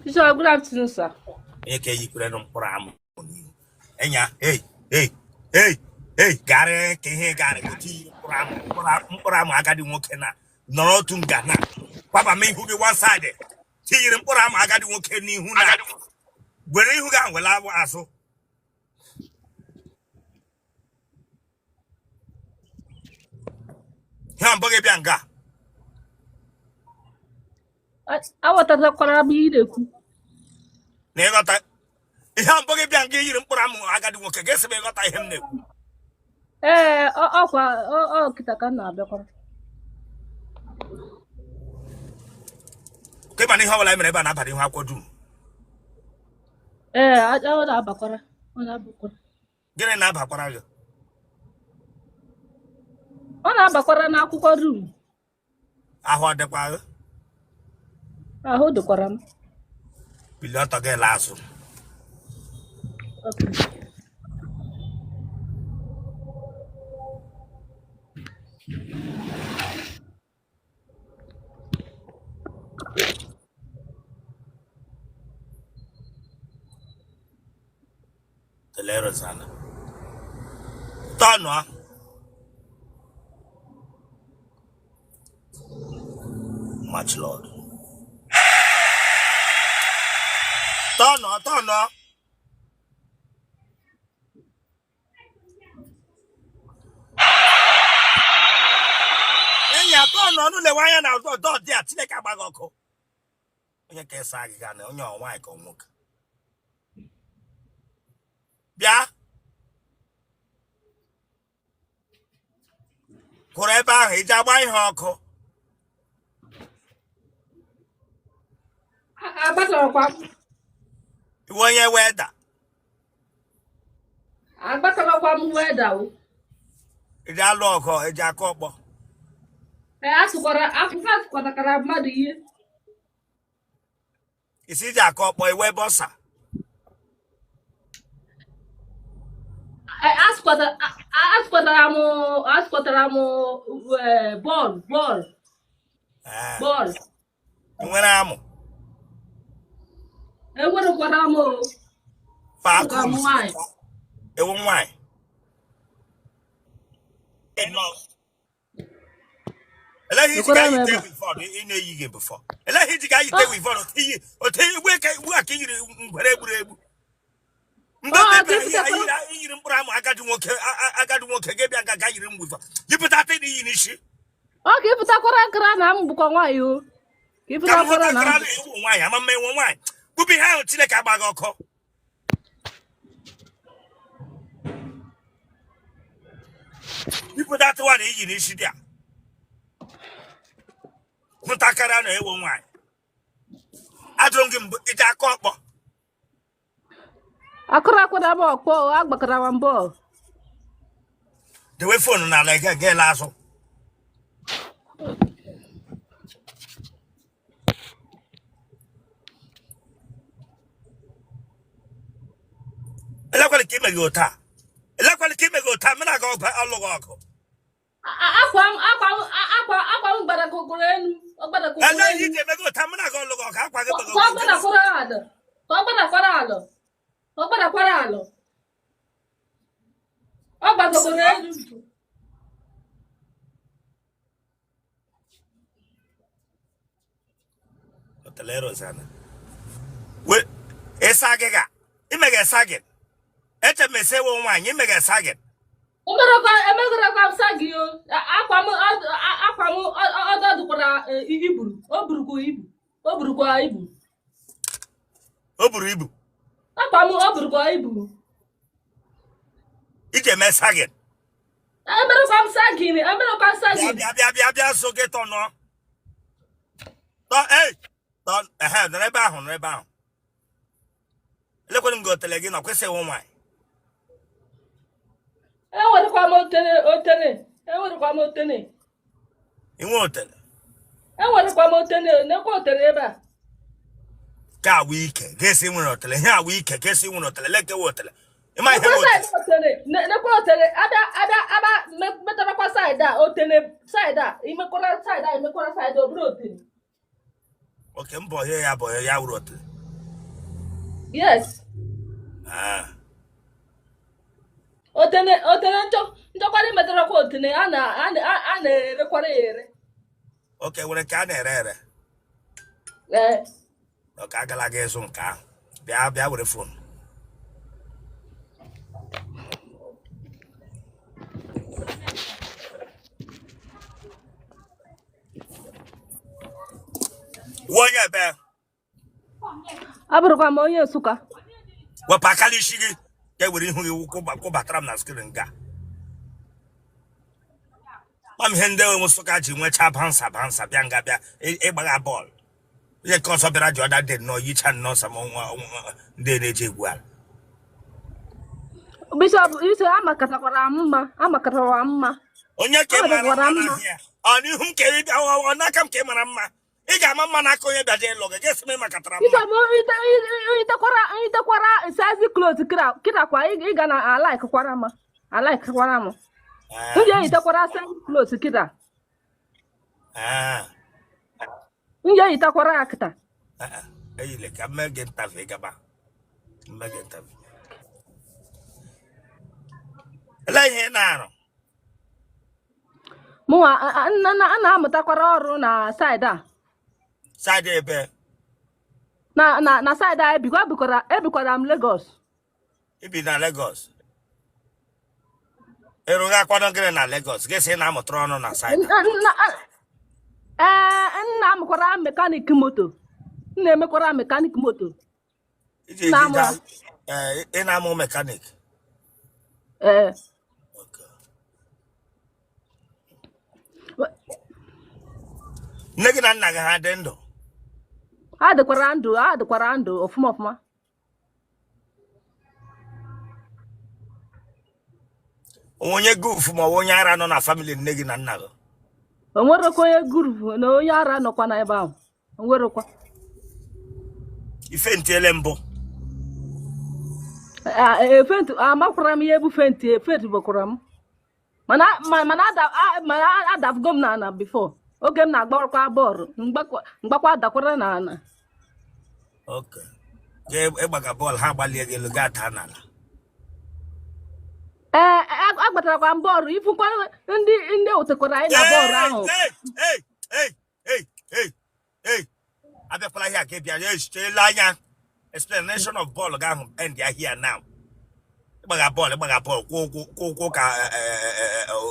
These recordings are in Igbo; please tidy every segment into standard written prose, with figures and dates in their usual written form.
Bishop, good afternoon, sir. Onye ka eyikwere nụ mkpụrụ amụ n'ihu enya ei ei ei ei garị ka ihe garị otu iyi mkpụrụ amụ mkpụrụ amụ agadi nwoke na nọrọ otu nga na kwaba m ihu gị one side tinyere mkpụrụ amụ agadi nwoke n'ihu na were ihu gị ahụ were azụ. Ihe mbụ gị bịa nga. Aghọtakwara m ihe ị na-ekwu. Na ịghọta ihe mbụ gị bịa nga yiri mkpụrụ amụ agadi nwoke ga-esi m ịghọta ihe m na-ekwu. Ee, ọkwa ọ kịta ka m na-abịakwara. Ka ịma na ihe ọbụla e mere ebe a na-abara ihu akwụkwọ dum. Ee, ọ na-abakwara, ọ na-abakwara. Gịnị na-abakwara gị? Ọ na-abakwara n'akwụkwọ dum. Ahụ ọ dịkwa gị? Ahụ dịkwara m. Bilie ọtọ gị laa azụ. Okay. Tele Rosanna. Tọnụ. Much Lord. Tọnụ, tọnụ. Enyi atọ nọ ọnụ lewe anya na ọdọ dị a Chineke agbaghị ọkụ. Onye ka ịsa agịga na onye ọ nwaanyị ka ọ nwoke. Bịa kwụrụ ebe ahụ iji agba ihe ọkụ. Agbasarakwa. Ị wụ onye welder. Agbasarakwa m welder o. Iji alụ ọgụ, iji akụ ọkpọ. Ee, asụkwara akwụkwọ asụkwatakara mmadụ ihe. Ị sị iji akụ ọkpọ iwe boxer. Asụkwatara m bọọlụ bọọlụ bọọlụ. Nwere amụ. Enwerekwara m. Ị wụ nwaanyị. Eleghị iji ga yite weavon ị na-eyi gị before. Eleghị iji ga yite weavon iyi otu igbe ka igbu a ka i yiri ngwere egburu egbu. Mgbe bịara iyiri mkpụrụ amụ agadi nwoke agadi nwoke ga-ebịa ga ga yiri m weavon. Yipụta atị na iyi n'isi. Ọ ka ịpụtakwara nkara na m bụkwa nwaanyị o. Ka ịpụtakwara na m bụ nwaanyị ama mma enwe nwaanyị. Bụbụ ihe ahụ Chineke agbaghị ọkụ. Yipụ that one iyi n'isi dị a hụtakara na ị wụ nwaanyị. Ajụrụ m gị mbụ iji akụ ọkpọ. Akụrụ akwara m ọkpọ, agbakara m bọọlụ. Dewe phone n'ala ị ga-ele azụ. Elekwala ka ime gị otu a, elekwala ka ime gị otu a mụ na gị alụghị ọgụ. Akwa m akwa m akwa akwa m gbara kokoro elu, ọ gbara kokoro Ele ihe elu. iji eme gị otu a mụ na gị alụghị ọgụ akwa gị Ka ọ gbadakwara ala, ka ọ gbadakwara ala, ka ọ gbadakwara ala. Ọ gbagokoro elu. Ịsa gị ga imega ịsa gị eche m ese wụ nwaanyị imega ịsa gị. Emegorakwa m sa gị o. Akwa m akwa m ọdọdụkwara iburu, o burukwa ibu, o burukwa ibu. O buru ibu. Akwa m o burukwa ibu. Iji eme sa gị. Emerekwa m sagging, emerekwa m sagging. Bịa bịa bịa bịa so gị tọnụọ. Tọ ei tọ ehe nọrọ ebe ahụ nọrọ ebe ahụ. Elekwere m gị otele gị na kwesị ịwụ nwaanyị. Enwerekwa m otele otele enwerekwa m otele. Ị nwe otele? Enwerekwa m otele nekwa otele ebe a. Ka awụ ike ga-esi nwere otele ihe awụ ike ga-esi nwere otele leke wụ otele. Ịma ihe wụ otele. Nekwa otele abịa abịa abịa metarakwa side a otele side a imekwara side a imekwara side ọ bụrụ otele. Okay mbọ ihe ya bụ ya wụrụ otele. Yes. Ah. Otene otene nchọkwara imeterakwa otene a na-erekwara ya ere. Okay, nwere nke a na-ere ere. Ee. Okay, agala gị ịzụ nke ahụ. Bịa bịa were phone. Nwa onye ebe? Abụrụkwa m onye Nsụka. Wepụ aka n'isi gị ka e were ihu gị kwụbatara m na screen nga. Gwa m ihe ndị Nsụka ji nwechaa bouncer bouncer bịa nga bịa ịgbagha bọọlụ. Onye nke ọzọ bịara ji ọda dị nnọọ yicha nnọọ sam ndị na-eji egwu ala. Bishop ise amakatakwara m mma amakatakwara m mma. Onye ka ị mara Amakakwara mma m mma. n'ahịa? Ọ n'ihu m ka ị bịa ọ n'aka m ka ị mara mma. Ị ga-ama mma n'aka onye bịaje ịlụ gị ga-esi m ịmakatara mma. Bishop itekwara itekwara sexy clothes kịra kwa ị ga na alikekwara m alikekwara m. Ndị eyitekwara sexy clothes kịta. Ndị eyitekwara ya kịta. Eyile ka m mee gị interview gaba. M mee gị interview. Elee ihe ị na-arụ? Mụnwa a na-amụtakwara ọrụ na side a. Side ebe? Na side a ebikwa ebikwara ebikwara m Lagos. I bi na Lagos. Ị rụghị akwado gịnị na Lagos? Gị sị ị na-amụtara ọrụ na side a. Ee, m na-amụkwara mechanic moto. M na-emekwara mechanic moto. Iji eji Na-amụ ya. Ee, ị na-amụ mechanic. Ee. Nne gị na nna gị ha dị ndụ? Ha dịkwara ndụ, ha dịkwara ndụ ọfụma ọfụma. Onye goof ma ọ bụ onye ara nọ na family nne gị na nna gị? O nwerekwa onye goof na onye ara nọkwa n'ebe ahụ. O nwerekwa. I faintiele mbụ? Faint amakwara m ihe bụ faint faint bụkwara m mana mana mana adafugo m n'ana before oge m na-agbakwa bọọlụ mgbakwa adakwara n'ana. Okay. Ịgbaga bọọlụ ha agbalie gị elu gaa daa n'ala. Ee, agbatarakwa m bọọlụ ifukwa ndị ndị otekwara anyị na bọọlụ ahụ. Abịakwala here ka ị bịa ya echichela anya explanation of bọọlụ gị ahụ end ya here now. Ịgbaga bọọlụ ịgbaga bọọlụ kwụ ụkwụ kwụ ụkwụ ka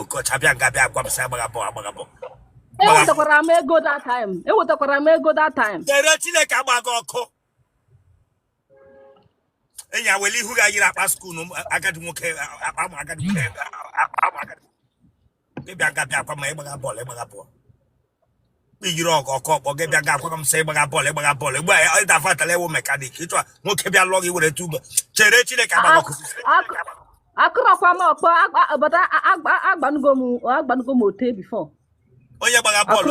okocha bịa nga bịa gwa m sị agbaga bọọlụ agbaga bọọlụ. Ewetakwara m ego that time. Ewetakwara m ego that time. Chere Chineke agba gị ọkụ. Enyi ya wele ihu gị yiri akpa school agadi nwoke akpa ụmụ agadi nwoke akpa ụmụ agadi gị bịa nga bịa gwa m ịgbaga bọọlụ ịgbaga bọọlụ iyiri ọgụ ọkụ ọkpọ gị bịa ga gwa m sị ịgbaga bọọlụ ịgbaga bọọlụ mgbe ịdafatala ịwụ mechanic ịchọ nwoke bịa lụọ gị were tube chere Chineke agba gị ọkụ. Akụrọkwa m ọkpọ bata agbanugo m ote before. Onye gbaga bọọlụ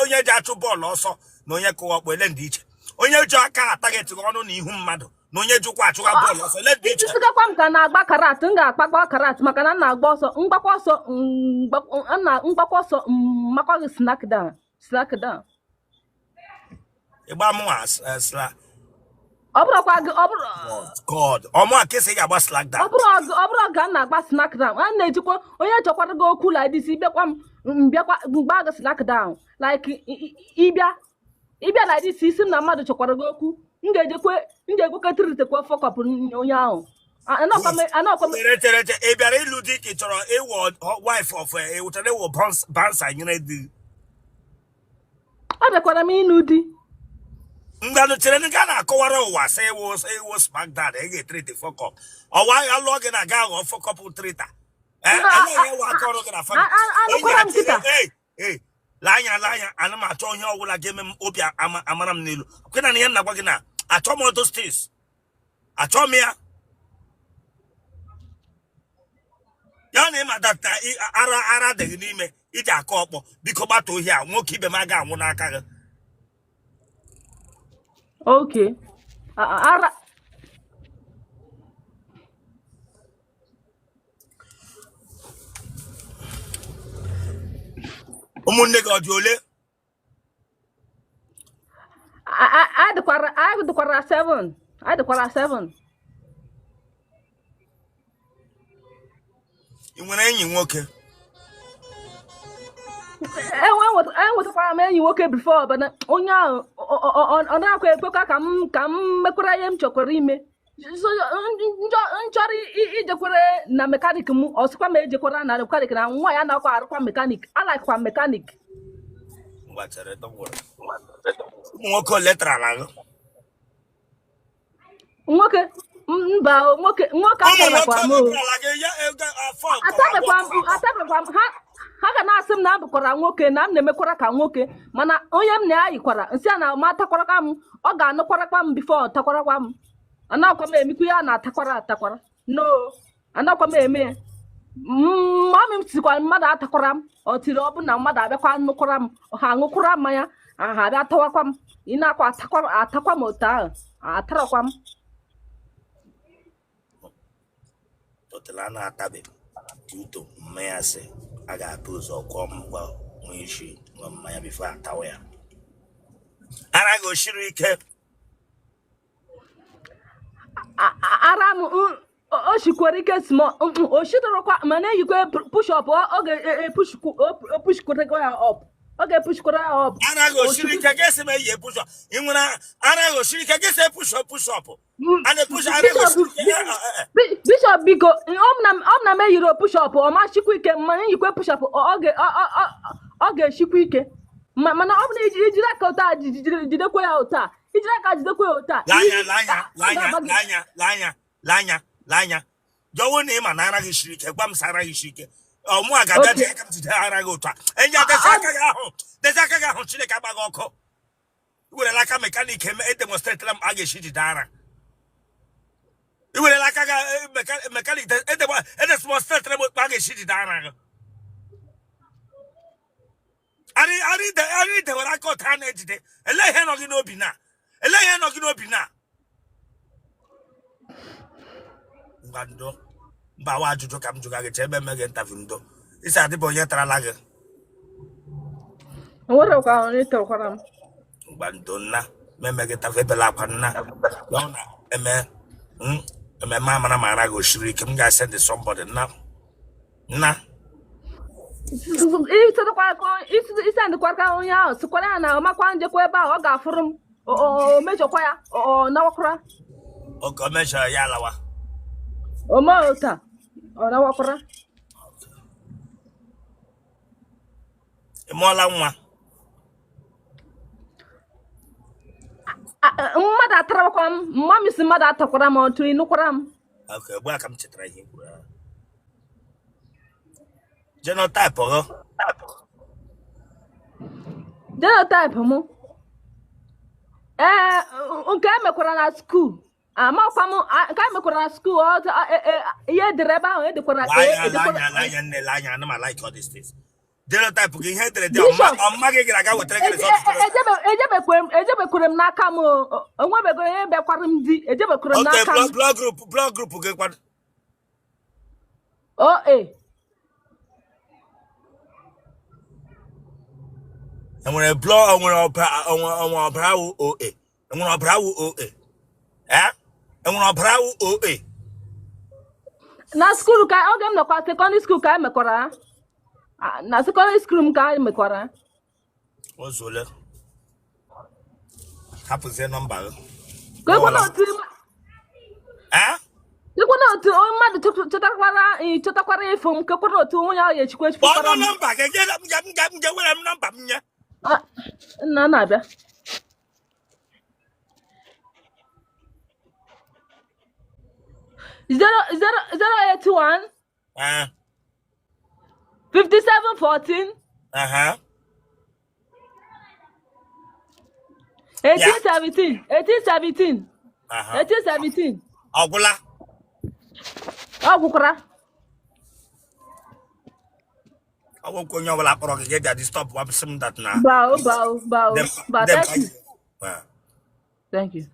onye ji achụ bọọlụ ọsọ na onye kụwa ọkpọ ele ndị iche onye ji aka ataghị ọnụ na ihu mmadụ na onye jikwa achụga bọọlụ ọsọ ele ndị iche. Ijisikakwa m ka na-agba karat m ga-akpakwa karat maka na m na-agba ọsọ mgbakwa ọsọ mgbakwa ọsọ makwa gị snack down snack down. Ịgba mụnwa sla ọ bụrụkwa gị ọ bụrụ God ọmụ a kesa ị ga-agba slack down. Ọ bụrụ ga m na-agba snack down a na-ejikwa onye chọkwara gị okwu like this ịbịakwa m bịakwa mgba gị slack down like ịbịa ịbịa like this isi m na mmadụ chọkwara gị okwu m ga-ejekwe m ga-ekwekọ tiritekwa fuck up onye ahụ. Chere chere chere ị bịara ịlụ di ka ị chọrọ ịwụ wife of ị chọrọ ịwụ bouncer nyere di? Ọ bịakwara m ịnụ di. Ngwanụ chere nga na-akọwara ụwa sị ịwụ ịwụ smack down ị ga-etriti fuck up ọwa agha lụọ gị na ga aghọ fuck up treater. Aka ọrụ gị na family lee anya lee anya ana m achọ ihe ọbụla ga-eme m obi amara m n'elu kwena na ihe m na-agwa gị na achọ m those things achọ m ya ya na ịma data ara ara dị gị n'ime iji akọ ọkpọ biko gbata ohi a nwoke ibe m aga anwụ n'aka gị. Okay. Ara ụmụnne gị ọ dị ole? Adịkwara 7. Anyị dịkwara 7. Ị nwere enyi nwoke? Enwetakwara m enyi nwoke before, but onye ahụ ọ na-akwa ekwekwa ka m mekwara ihe m chọkwara ime. So, m chọrọ ijekwere na mechanic m, ọ sịkwa m ejekwara na mechanic na nwa ya na-akwa arụkwa mechanic, alakwa mechanic. Ngwa, chere, don't worry. Ụmụ nwoke ole tarala gị? Nwoke? Mba o, nwoke nwoke Ụmụ nwoke atabekwara m ole o. tarala gị ya ego afọ kọrọ abụọ Atabekwa m. kọrọ atọ? Atabekwa m. Ha ga na-asị m na m bụkwara nwoke, na m na-emekwara ka nwoke, mana onye m na-ayikwara nsị a na ma atakwarakwa m, ọ ga-anụkwarakwa m before takwarakwa m. Anakwa m emikwu ya na-atakwara atakwara. No, anakwa m eme ya. Mummy m sikwa mmadụ atakwara m, ọ tiri ọ bụ na mmadụ abịakwa nụkwara m, ha aṅụkwara mmanya, ha abịa tawakwa m. Ị na-akwa atakwara atakwa m otu ahụ, atarakwa m. Totala na-atabe uto mmanya sị a ga-apụ ụzọ kwụọ mgba nwee isi ṅụọ mmanya before atawa ya. Ara gị o shiri ike? Ara m o shikwara ike small. O shitorokwa, mana eyikwe push up, ọ ga-epushkwara ya up, ọ ga-epushkwara ya up. Ara gị o shiri ike? Gị sị m eyi push up. Ị nwere ara gị o shiri ike? Gị sị push up, push up a na-epush ara gị o Bishop. shiri ike? Eh. Bishop, biko, ọ m na m eyiri push up, ọ ma shikwa ike, mana eyikwe push up, ọ ga-eshikwa ike. Mana ọ bụ na ijiri aka ụta jidekwa ya ụta, ijiri aka jidekwa ya ụta. Lanya, lanya, lanya. Ga-agba gị. Lanya, lanya, lanya, lanya. Jọwọ na ị ma na ara gị shiri ike, gwa m sị ara gị shiri ike. Ọ mụ a ga-abịa ji Okay. aka m jide ara gị otu a. Enyi ya, desi aka gị ahụ, desi aka gị ahụ. Chineke agba gị ọkụ. I werela aka mechanic eme edemonstratela m a ga-esi jide ara. I werela aka gị mechanic edemonstratela m a ga-esi jide ara gị. Arị dewere aka otu a na-ejide. Elee ihe nọ gị n'obi na? Elee ihe nọ gị n'obi na? Ngwa, ndo. Mba, wa ajụjụ ka m jụga gị. Chee ebe eme gị interview. Ndo, isi adịbụ onye tarala gị? Onwere kwa onye tọkwara m. Ngwa, ndo nna. Meme gị interview, ebela akwa nna. Ya ọ na eme ememe amara ma ara gị osiri ike, m ga-send somebody, nna, nna. Isendịkwara ka onye ahụ sịkwara ya na ọmakwa njekwa ebe ahụ, ọ ga-afụrụ m. O mejọkwa ya, ọ nawakwara. Oge o mejọrọ ya, alawa. O mee otu a, ọ nawakwara. Ị mụọla nwa? Mmadụ atarakwa m. Mummy si mmadụ atakwara m otu ịnụkwara m. Ok, ugbu a ka m chetara ihe i kwuru ahụ. Genotype gị? Genotype m, ee, nke emekwara na school, amakwa m nke emekwara na school. Ihe edere ebe ahụ edekwara. Lanya. Edekwara. Lanya, lanya, nne, lanya. Ana m like all these things. Genotype gị, ihe edere dị. Bishop. Ọmma gị gara aga wetara gị result genotype. Ejebekwere m n'aka m o. Onwebego onye bịakwara m di, ejebekwere m Okay. n'aka m. Blood group gị kwado? O e. Enwere blood, enwere ọbara, enwere ọbara wụ OA? Enwere ọbara wụ OA? Eh, enwere ọbara wụ OA? Na school, ka oge m nọkwa secondary school ka emekwara. Ah, na secondary school m ka emekwara. O zuole, hapụzie nọmba gị. Ka ekwe na Ọwala. otu Eh. Ekwe na otu onye mmadụ chọtakwara ịfụ m, kekwara otu onye ahụ ga-echikwa Kpọọ echikwara m. nọmba gị. M ga-ewere m nọmba m nye. Ah, nna na-abịa. 0 0 0 81 Eh. 57 14 18 17 18 17. 18 17. Ọ gwụla? Ọ gwụkwara. Ọ gwụkwa. Onye ọbụla kpọrọ gị ga-ebịa disturb wa sị m that na Bao bao bao. dem Ba. dem. Thank you. Ah. Thank you.